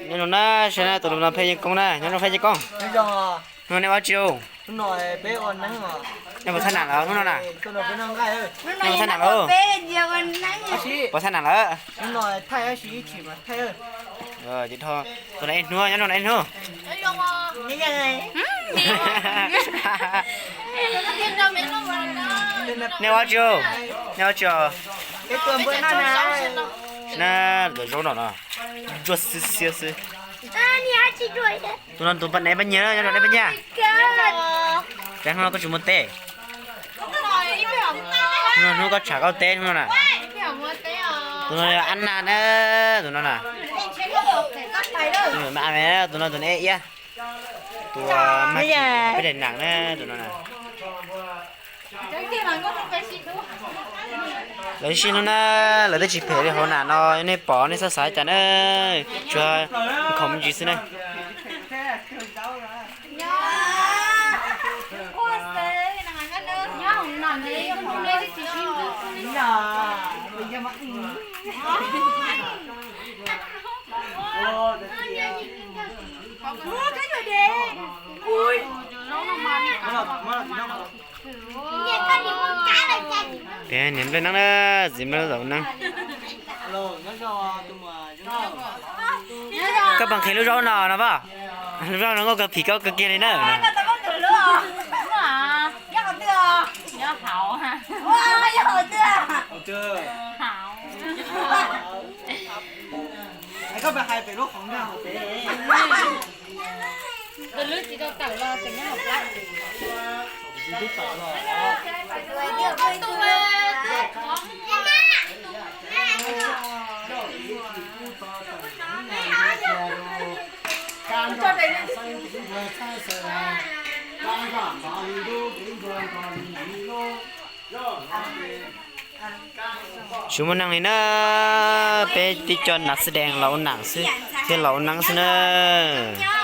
Nyob zoo na, saib na, tus no Pheej Yeej Koob na, nyob zoo Pheej Yeej Koob. Hnub no nej ua dab tsi? Nej puas thaj nam lawm hnub no na? Nej puas thaj nam lawm? Puas thaj nam lawm? Tus no ib hnub, nyob zoo na ib hnub. Nej ua dab tsi? Nej ua dab tsi? Na, lawv zaub no no, ntsuab xiab xiab xwb. Tus no tus poj niam poj nyiag, nyob zoo nej poj nyiag. Cas hnub no koj tsis muaj teb? Hnub no hnub koj tshav koj teb hnub no na. Tus no yog Ab Naj na, tus no na. Tus no tus ne iab. Tus peb daim nam na, tus no na. Lawv sib hlub na, lawv twb tsis phem li hauv nam no, yog nej pom nej xav xav cas na, tsuas nkhaus me ntsis xwb na. Peb niam nplej neeb na, txiv nplej zaum neeb. Koj puas nqhis lub zaub no no pom? Lub zaub no nkauj kawg, phim koj kawg kiag li na. Tsis muaj neeg li na, peb tib co nam xwb dees los ua nam xwb, thiab los ua neeb xwb na.